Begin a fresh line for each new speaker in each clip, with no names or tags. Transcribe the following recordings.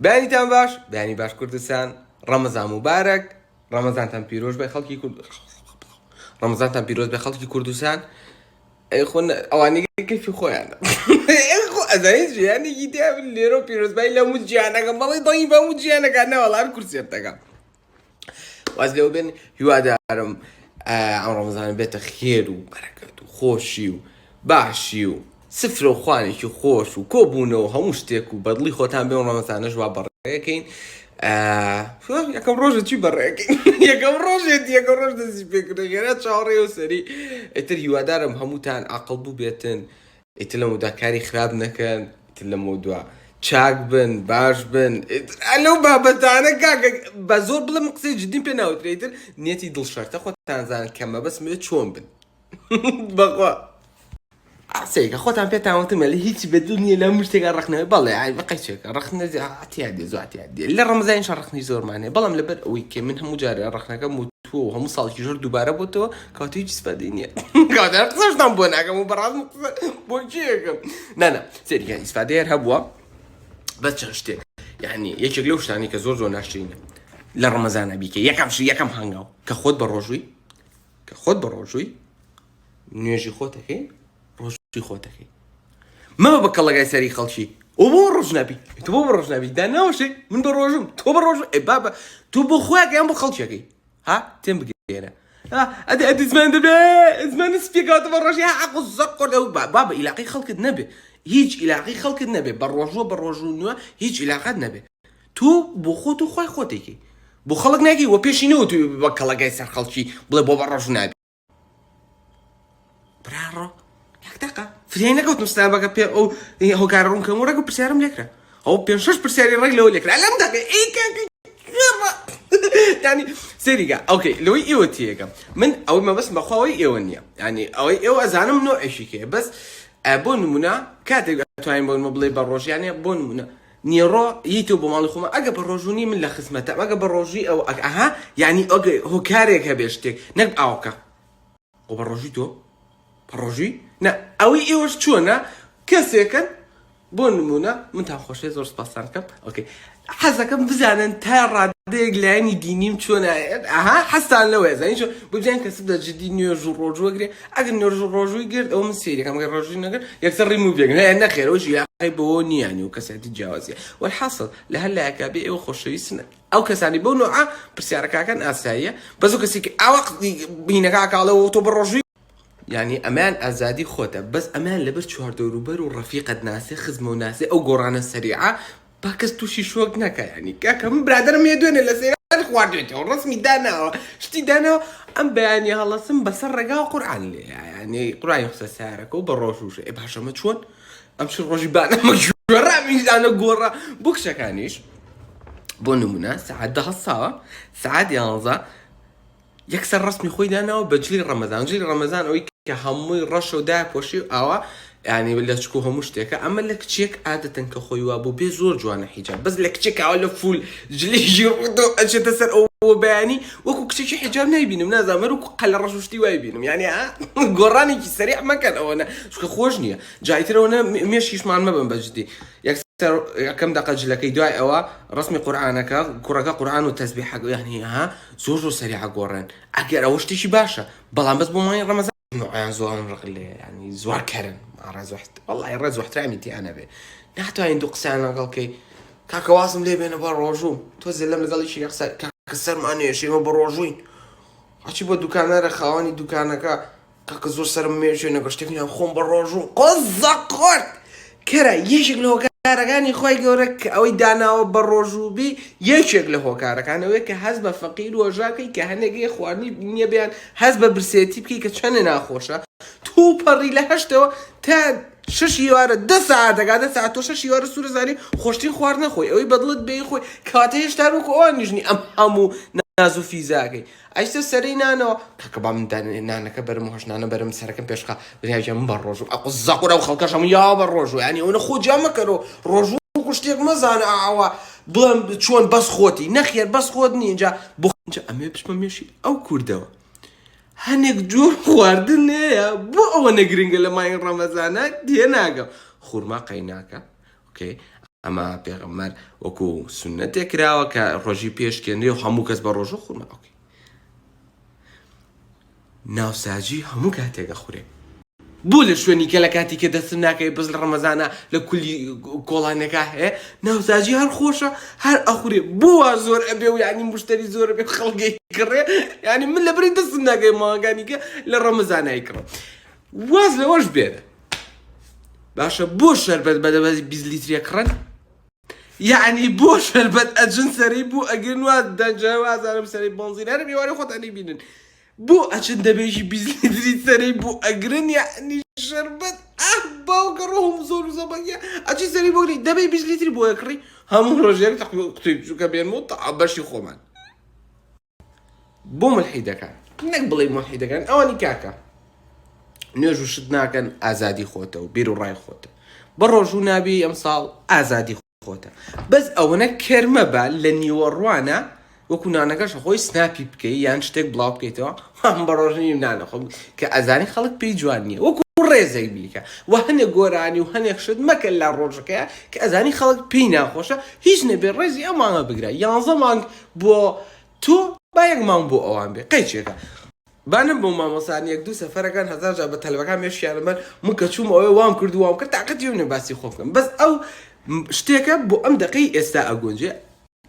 بەیانیتان باش بەیانی باش کوردستان ڕەمەزان موبارەک ڕەمەزانتان پیرۆز بێ خەڵکی کورد ڕەمەزانتان پیرۆز بێ خەڵکی کوردستان ئەی خۆ ئەوانی کەفی خۆیان خۆ ئەزانی ژیانێکی تیا من لێرە و پیرۆزبایی لە هەموو جیهانەکەم بەڵێ دەنگی بە هەموو جیهانەکە نەوەڵا هەر کورسێرتەکە واز لێوە بێن هیوادارم ئەم ڕەمەزانە بێتە خێر و بەرەکەت و خۆشی و باشی و سفرە و خوانێکی خۆش و کۆبوونەوە هەموو شتێک و بەدڵی خۆتان بێ و ڕەمەزانەش وا بەڕێکەین یەکەم ڕۆژە چی بەڕێکەین یەکەم ڕۆژێت یەکەم ڕۆژ دەستی پێکردن خێرا چاوەڕێ و سەری ئیتر هیوادارم هەمووتان عەقڵ بوو بێتن ئیتر لەمەودا کاری خراپ نەکەن ئیتر لەمەودوا چاک بن باش بن لەو بابەتانە کاکە بە زۆر بڵێم قسەی جدیم پێ ناوترێ ئیتر نیەتی دڵ شەرتە خۆتان زانن کە مەبەستم چۆن بن بەخوا قسەیەکە خۆتان پێتان وتمە لە هیچ بە دڵ نییە لە هەموو شتێکا ڕەخنە بەڵێ ئای بە قەیچێکە ڕەخنە اعتیادێ زۆر اعتیادێ لە ڕەمەزانیش ڕەخنەی زۆرمان هەیە بەڵام لەبەر ئەوەی کە من هەموو جارێ ڕەخنەکەم وتووە و هەموو ساڵێکی ژۆر دووبارە بۆتەوە کەواتە هیچ ئیسفادەی نییە کەواتە هەر قسەشتان بۆ ناکەم و بەڕاستم قسە بۆ کێ ئەکەم نا نا سەیری ئیسفادەی هەر هەبووە بەس چەند شتێک یعنی یەکێک لەو شتانەی کە زۆر زۆر ناشرینە لە ڕەمەزانە بیکە یەکەم شت یەکەم هەنگاو کە خۆت بە ڕۆژووی کە خۆت بە ڕۆژووی نوێژی خۆتەکەی ڕۆژی خۆتەکەی مەبە بە کەڵەگای سەری خەڵکی ئۆ بۆ ڕۆژ نابی تۆ بۆ ڕۆژ نابی داناوەشێ من بە ڕۆژم تۆ بە ڕۆژ ئێ بابە تۆ بۆ خۆیان یان بۆ خەڵکیەکەی ها تێم بگەێنە ئەدی ئەدی زمان دەبێ زمان سپیکاتە بە ڕۆژی ها عقل زەق قۆرد ئەو بابە ئیلاقی خەڵکت نەبێ هیچ ئیلاقی خەڵکت نەبێ بە ڕۆژوە بە ڕۆژوو نوە هیچ ئیلاقات نەبێ تۆ بۆ خۆت و خوای خۆتێکی بۆ خەڵک ناکەی وە پێشی نەوتوی بە کەڵەگای سەر خەڵکی بڵێ بۆ بە ڕۆژ نابی براڕۆ یەک دەقە فریای نەکەوتم سلامەکە پێ ئەو هۆکارە ڕوون کەم و ڕێک و پرسیارم لێکرا ئەو پێ شەش پرسیاری ڕێک لەوە لێکرا لەم دەقە ئەی کاکە ینی سەریگە ئۆکەی لەوەی ئێوە تێگەم من ئەوەی مەبەستم بەخوا ئەوەی ئێوە نییە ینی ئەوەی ئێوە ئەزانم نوعێکی کێ بەس بۆ نمونە کاتێک ئەتوانین بۆ نمونە بڵێ بە ڕۆژیانە بۆ نمونە نیڕۆ یتەوە بۆ ماڵی خۆمان ئەگە بە ڕۆژوو نی من لە خزمەتم ئەگە بە ڕۆژووی ئەو ئەگ ئەها یعنی ئەگە هۆکارێک هەبێ شتێک نەک ئاوکە ئەو بە ڕۆژووی تۆ بە ڕۆژووی نا ئەوەی ئێوەش چۆنە کەسێکن بۆ نمونە منتان خۆشێ زۆر سپاستان کەم ئۆکەی حەزەکەم بزانن تا ڕادەیەک لایەنی دینیم چۆنە ئەها حەستان لەوەیە زانی چۆن بزانن کەس بە جدی نوێژ و ڕۆژوو ئەگرێ ئەگەر نوێژ و ڕۆژووی گرت ئەوە من سەیرەکەم ئەگەر ڕۆژووی نەگرت یەکسەر ڕیموو بێگن هەیە نەخێر ئەوەش یاقەی بەوە نییە یانی و کەسایەتی جیاوازیە وەلحاسڵ لە هەر لایەکا بێ ئێوە خۆشەویستن ئەو کەسانی بەو نوعە پرسیارەکەکان ئاساییە بەس ئەو کەسێکی ئاوا هینەکە ئەکاڵێ و تۆ بە ڕۆژووی یانی ئەمەیان ئازادی خۆتە بەس ئەمەیان لەبەر چواردەوروبەر و ڕەفیقت ناسێ خزمە و ناسێ ئەو گۆڕانە سەریعە با کەس تووشی شۆک نەکا یانی کاکە من برادەرم هەیە دوێنێ لە سەیران خواردوێتەوە ڕەسمی داناوە شتی داناوە ئەم بەیانی هەڵەسم بەسەر ڕێگاوە قورئان لێ یانی قورئانی خستە سەیارەکە و بە ڕۆژووشە ئێ باشە ئەمە چۆن ئەم چ ڕۆژی بانەمە گۆڕا میزانە گۆڕا بۆ کچەکانیش بۆ نمونە سەعات دە هەڵساوە سەعات یانزە یەکسەر ڕەسمی خۆی داناوە بە جلی ڕەمەزان جلی ڕەمەزان ئەوەی کە هەمووی ڕەشە و داپۆشی و ئاوا یعنی لە چکو هەموو شتێکە ئەمە لە کچێک عادەتەن کە خۆی وابوو بێ زۆر جوانە حیجاب بەس لە کچێک ئاوا لە full جلی ڕوودەوە ئەچێتە سەر ئەو بەیانی وەکو کچێکی حیجاب نایبینم نازانم هەر وەکو قەلە ڕەش و شتی وای بینم یعنی گۆڕانێکی سەریع مەکەن ئەوەنە چونکە خۆش نییە جایترەوە مێشکیشمان مەبن بە جدی یەکسەر یەکەم دەقە جلەکەی دوای ئەوە ڕسمی قورئانەکە کوڕەکە قورئان و تەسبیحەکە یعنی ها زۆر زۆر سەریعە گۆڕێن ئەگەر ئەوە شتێکی باشە بەڵام بەس بۆ مانگی ڕەمەزان نوعیان زۆر ڕق لێ ینی زۆر کەرن ڕێز وەڵی ڕێز احترامی تیا نەبێ ناتوانین دوو قسەیان لەگەڵ کەی کاکە وازم لێ بێنە بە ڕۆژوو تۆ زلم لەگەڵ یەکی قسە کاکە سەرمان نێشێمە بە ڕۆژووین هەچی بۆ دوکانارە خاوەنی دوکانەکە کاکە زۆر سەرم مێژێ نەگە شتێک نیان خۆم بە ڕۆژوو قۆزە قۆرت کەرە یەکێک لە هۆکارەکانی خۆی گەورە کە ئەوەی داناوە بە ڕۆژووبی یەکێک لە هۆکارەکان ئەوەیە کە هەست بە فەقیر و هەژاکەی کە هەنێک خواردنی نییە بیان هەست بە برسێتی بکەی کە چەندە ناخۆشە تو پەڕی لە هەشتەوە تا شەش ئێوارە دە سەعاتەکە دە سەعات تۆ شەش ئێوارە سوورە زانی خۆشترین خواردنە خۆی ئەوەی بەدڵت بێی خۆی کەواتە هێشتا وەکو ئەوان نیژنی ئەم هەموو ناز و فیزاکەی ئەیسە سەرەی نانەوە کاکە با من نانەکە بەرم و هەش نانە بەرم سەرەکەم پێشخا بریا گیان من بە ڕۆژوو ئەقو زەقور ئەو خەڵکەش هەموو یا بە ڕۆژوو یانی ئەوەنە خۆ جیا مەکەرەوە ڕۆژوو وەکو شتێک مەزانە ئاوا بڵێم چۆن بەس خۆتی نەخێر بەس خۆت نی اینجا بۆ اینجا ئەمێ بچمە مێشی ئەو کوردەوە هەنێک جۆر خواردن هەیە بۆ ئەوە نەگرنگە لە مانگی ڕەمەزانە تێناگەم خورما قەیناکە ئۆکەی. ئەمە پێغەمبەر وەکو سوننەتێک کراوە کە ڕۆژی پێشکێنرێ و هەموو کەس بە ڕۆژوو خورما ئۆکەی ناوساجی هەموو کاتێک ئەخورێ بۆ لە شوێنی کە لە کاتی کە دەستم ناکەوێ بەس لە ڕەمەزانە لە کولی کۆڵانەکە هەیە ناوساجی هەر خۆشە هەر ئەخورێ بۆ وا زۆر ئەبێ و یعنی مشتری زۆر بێ خەڵگەی کڕێ یعنی من لە بری دەستم ناکەوێ مانگانی کە لە ڕەمەزانای کڕم واز لەوەش بێنە باشە بۆ شەربەت بەدەبەزی 20 لیترێ کڕن یعنی بۆ شەربەت ئەجن سەری بۆ ئەگرن وا دەنجە وازانم سەری بەنزین هەر میوانی خۆتانی بینن بۆ ئەچن دەبێژی 20 لیتری سەری بۆ ئەگرن یعنی شەربەت ئاه باوکە ڕۆهم زۆر و زەبەنگە ئەچی سەری بۆ دەبێ 20 لیتری بۆ ئەکڕی هەموو ڕۆژێک قوتوی بچووکە بێنم و تا بەشی خۆمان بۆ ملحیدەکان نەک بڵێ ملحیدەکان ئەوانی کاکە نوێژ و شت ناکەن ئازادی خۆتە و بیر و ڕای خۆتە بە ڕۆژوو نابی ئەمساڵ ئازادی خۆتە بەس ئەوەنە کەرمە بە لە نیوەڕوانە وەکو نانەکەش خۆی سناپی بکەی یان شتێک بڵاو بکەیتەوە هەم بە ڕۆژ نیم نانەخۆم کە ئەزانی خەڵک پێی جوان نییە وەکو ڕێزێک بیکە و هەنێک گۆرانی و هەنێک شت مەکە لە ڕۆژەکەیە کە ئەزانی خەڵک پێی ناخۆشە هیچ نەبێ ڕێزی ئەم مانگە بگرە یانزە مانگ بۆ تۆ با یەک مانگ بۆ ئەوان بێ قەیچێکە با نەبم مامۆستا یەک دوو سەفەرەکان هەزار جار بە تەلەبەکان مێشکیان بەن من کە چووم ئەوێ وام کرد و وام کرد تاقەتی نیە باسی خۆم بکەم بەس ئەو شتێکە بۆ ئەم دەقەی ئێستا ئەگونجێ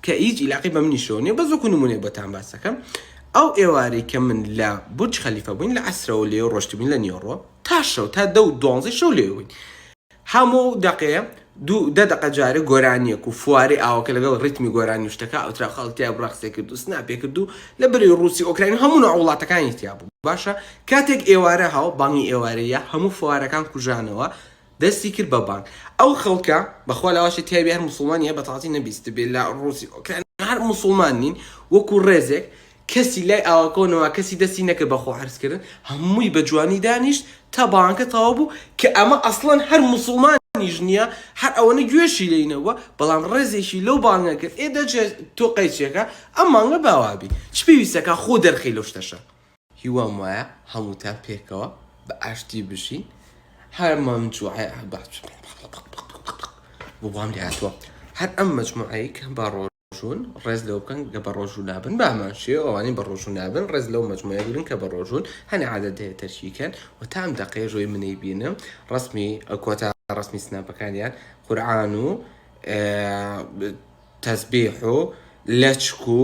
کە هیچ ئیلاقی بە منیشەوە نیە بەس وەکو نمونەیە بۆتان باسەکەم ئەو ئێوارەی کە من لە بورج خەلیفە بووین لە عەسرەوە لێ ڕۆشتبووین لە نیوەڕۆ تا شەو تا دە و دوانزەی شەو لێ بووین هەموو دەقەیە دوو دە دەقە جارێ گۆرانیەک و فوارەی ئاوەکە لەگەڵ ڕیتمی گۆرانی و شتەکە ئەوترا خەڵک تیا بوو ڕەقسێ کرد و سناپێ کرد و لە بەرەی ڕووسی ئۆکراین هەموو نوع وڵاتەکانی تیا بوو باشە کاتێک ئێوارە هاو بانگی ئێوارەیە هەموو فوارەکان کوژانەوە دەستی کرد بە بانگ ئەو خەڵکە بەخوا لەواشە تیاوی هەر موسڵمان نیە بەتاتی نەبیستبێ لە ڕووسی ئۆکراین هەر موسڵمان نین وەکو ڕێزێک کەسی لای ئاوەکەوە نەما کەسی دەستی نەکرد بە خۆ عەرز کردن هەمووی بە جوانی دانیشت تا بانگەکە تەواو بوو کە ئەمە ئەسڵەن هەر موسڵمانیش نییە هەر ئەوەنە گوێشی لێی نەبووە بەڵام ڕێزێکی لەو بانگە کرد ئێ دەچێ تۆ قەیچێکە ئەم مانگە با وابی چ پێویستەکە خۆ دەرخەی لەو شتەشە. هیوام وایە هەمووتان پێکەوە بە ئاشتی بژین هەر مەمجوعەی بۆ وام لێ هاتووە هەر ئەم مەجموعەی کە بە ڕۆژ ڕۆژوون ڕێز لەوە بکەن کە بە ڕۆژوو نابن بە هەمان شێوە ئەوانەی بە ڕۆژوو نابن ڕێز لەو مەجموعەیە بگرن کە بە ڕۆژوون هەنێ عادەت هەیە تەرکی کەن و تا ئەم دەقەیەش ئەوەی من ئەیبینم ڕەسمی کۆتا ڕەسمی سناپەکانیان قورئان و تەسبیح و لەچک و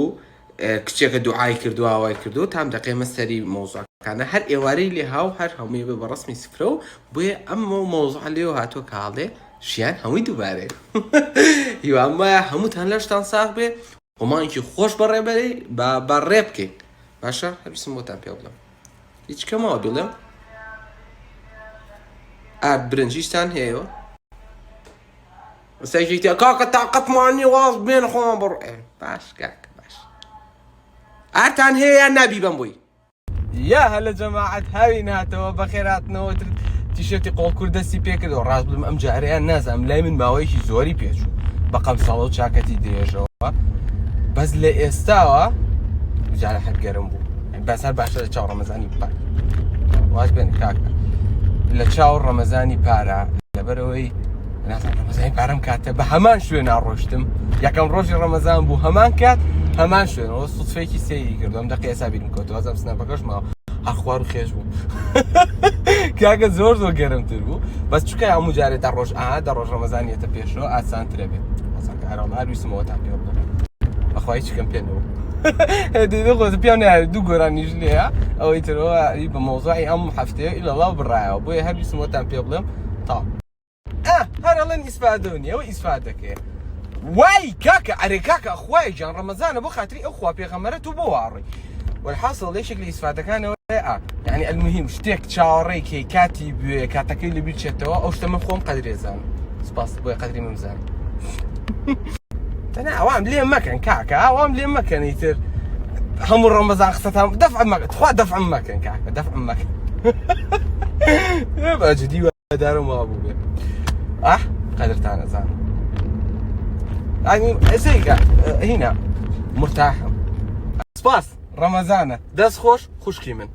کچێکە دوعای کردو ئاوای کردو تام دەقێمە سەری مەوزوعەکانە هەر ئێوارەی لێ هاو هەر هەمووی بە ڕەسمی سفرە و بۆیە ئەم مەوزوع لێو هاتووە کە هەڵێ ژیان هەمووی دووبارەیە هیوام وایە هەمووتان لەشتان ساغ بێ و مانگێکی خۆش بەڕێبەری بە بەڕێ بکەین باشە هەرسم بۆتان پێ بڵێم هیچ کەمەوە بڵێم ئارد برنج هیچتان هەیەوە سەیشی کاکە تاقەتمان نیە واز بێن خۆمان بڕ باش کاکە باش ئارتان هەیە یان نابی بەم بۆی یا هەلە جەماعەت هاوین هاتەوە بەخێراتنەوە تر تیشێرتی قۆڵ کورد دەستی پێکردەوە ڕاست بڵێم ئەم جارەیان نازانم لای من ماوەیەکی زۆری پێچوو بە قەمسەڵە و چاکەتی درێژەوە بەس لە ئێستاوە جارە هەر گەرم بوو بەس هەر باشە لە چاو ڕەمەزانی پار واز بێن کاکە لە چاو ڕەمەزانی پارە لەبەرەوەی نازانم ڕەمەزانی پارەم کاتە بە هەمان شوێنا ڕۆشتم یەکەم ڕۆژی ڕەمەزان بوو هەمان کات هەمان شوێنەوە سوتفێکی سەیری کردم دەقی ئێستا بیرم کەوتەوە ئەزم سناپەکەش ماوە هەر خوار و خێش بوو کاکە زۆر زۆر گەرمتر بوو بەس چکە هەموو جارێ دە ڕۆژ ئا دە ڕۆژ ڕەمەزانیەتە پێشەوە ئاسانترە بێت ئەساکارەوە هەر ویستمەوەتان پێ بڵێم بەخوا هیچ کەم پێ نەبوو خۆ پێم نایە دوو گۆرانیش لێیە ئەوەی ترەوە بە مۆزای ئەم هەفتەیە ئیلەڵا بڕایەوە بۆیە هەر ویستمەوەتان پێ بڵێم تا ئە هەر ئەڵێن ئیسفادە نیە ئەوە ئیسفادەکەیە وای کاکە ئەرێ کاکە خوای گیان ڕەمەزانە بۆ خاتری ئەو خوا پێغەمبەرە تۆ بۆ واڕۆی والحاصل یەکێک لە ئیسفادەکانەوە ئا یعنی المهم شتێک چاوەڕێی کەی کاتی بوێ کاتەکەی لەبیر چێتەوە ئەو شتە من خۆم قەدرێزانم سپاس بۆیە قەدری من بزانم تەنها ئەوام لێ مەکەن کاکە ئەوام لێ مەکەن ئیتر هەموو ڕەمەزان قسەتان دەفع مەکەن تخوا دەفع مەکەن کاکە دەفع مەکەن بە جدی دارم وابوو بێ ئاه قەدرتان ئەزانم ینی ئێسەیکە هینا مرتاحم سپاس ڕەمەزانە دەست خۆش خوشکی من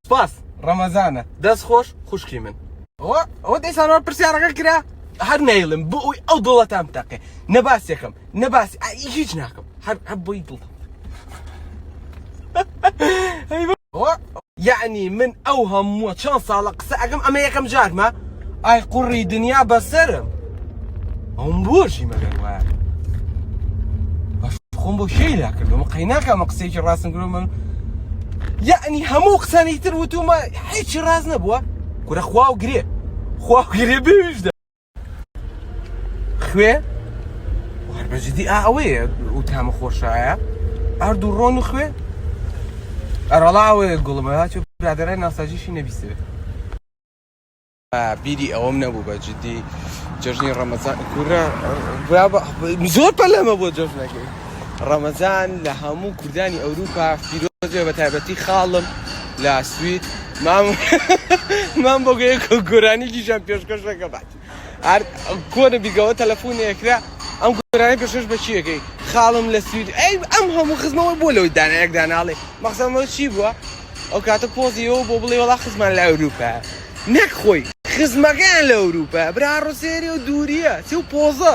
سپاس ڕەمەزانە دەست خۆش خوشکی من ئەوە ئەوە دەیسانەوە پرسیارەکە کرا. هەر نایڵم بۆ ئەوی ئەو دڵەتان بتەقێ نە باسێکم نە باسی هیچ ناکەم هەر هەر بۆی دڵتان یعنی من ئەو هەمووە چەند ساڵە قسە ئەکەم ئەمە یەکەم جارمە ئای قوڕی دنیا بەسەرم ئەوم بۆژی مەگەر وایە باش خۆم بۆ شەیلا کردم قەیناکە ئەمە قسەیەکی ڕاستم کردم من یعنی هەموو قسانی تر وتومە هیچی ڕاست نەبووە کورە خوا و گرێ خوا و گرێ بێویشدا خوێ هەر بە جدی ئا ئەوەیە و تامە خۆشایە ئارد و ڕۆن و خوێ ئەرەڵا ئەوەیە گوڵمە هاچ برادەرای ناساجیشی نەبیستێ بیری ئەوەم نەبوو بە جدی جەژنی ڕەمەزان کورە زۆر پەلەمە بۆ جەژنەکەی ڕەمەزان لە هەموو کوردانی ئەوروپا پیرۆزێ بە تایبەتی خاڵم لە سوید مام مام بۆ گۆرانیکیشان پێشکەشەکە بات هەر کۆنە بیگەوە تەلەفۆنێکرا ئەم گۆرانی پێشکەش بە چیەکەی خاڵم لە سوید ئەی ئەم هەموو خزمەوە بۆ لەوەی دانایەک داناڵێ مەخزەمەوە چی بووە ئەو کاتە پۆزی ئەوە بۆ بڵێ وەڵا خزمان لە ئەوروپا نەک خۆی خزمەکەیان لە ئەوروپا برا ڕۆسێری و دووریە چی و پۆزە.